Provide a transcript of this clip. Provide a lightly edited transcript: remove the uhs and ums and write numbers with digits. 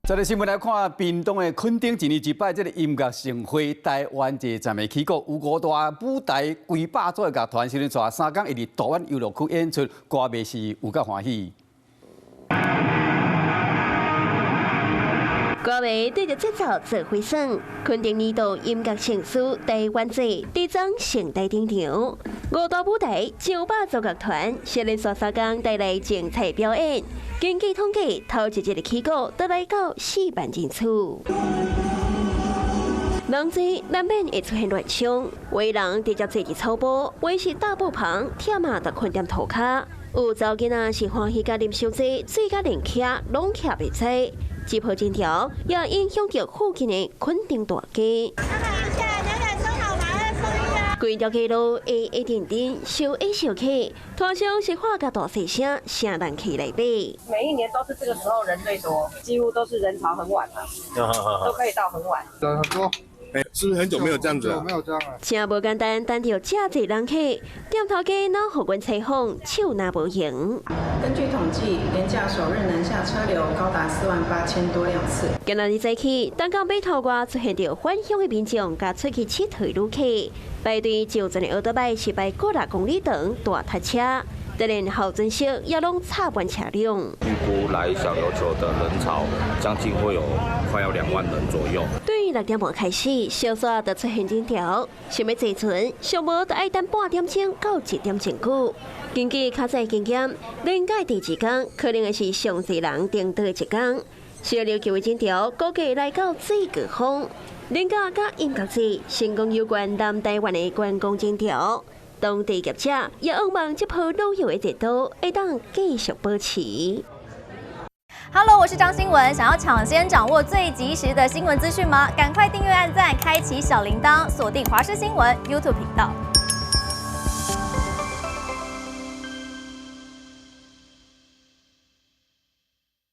再來新聞來看，屏東的墾丁一年一擺這个音樂盛會台灣節站的起鼓，有五大舞台幾百組的樂團，先連續3工會佇大灣遊樂區演出，歌迷是有夠歡喜。歌迷對著節奏做伙耍，墾丁年度音樂盛事台灣節佇昨盛大登場，五大舞台上百組樂團，先連續3工帶來精彩表演。根據統計，頭一日的起鼓都來到4萬人次。人濟難免會出現亂象，有的人直接坐佇草埔，有的是搭布棚，忝啊就睏踮塗跤。有查某囡仔是歡喜佮啉傷濟，醉甲連徛攏徛袂知。這波人潮也影響著附近的墾丁大街。規條街路黑黑陣陣，燒一燒客，通常是喊甲大細聲，聲人客來買。每一年都是這個時候人最多，幾乎都是人潮很晚嘛，都可以到很晚。人很多。欸，是不是很久沒有這樣子啊？沒有這樣啊。真無簡單，等著遮濟人客，店頭家腦予阮採訪，手若無閒。根據統計，連假首日南下車流高達4萬8千多輛次。今仔日早起，東港碼頭外出現著返鄉的民眾，佮出去𨑨迌的旅客，排隊上陣的歐多拜是排幾若公里長大塞車，就連候船室也攏插滿車輛。預估來小琉球的人潮將近會有快要2萬人左右。對6點半開始，小雪就出現人潮，想欲坐船，上無都愛等半點鐘到1點鐘久。根據較早經驗，連假第二工可能會是上濟人登島的一工。小琉球的人潮估計來到最高峰。連假佮音樂節成功有關南台灣的觀光人潮，當地業者也向望這波旅遊的熱度會當繼續保持。 Hello，我是張新聞，想要搶先掌握最及時的新聞資訊嗎？趕快訂閱、按讚、開啟小鈴鐺，鎖定華視新聞 YouTube 頻道。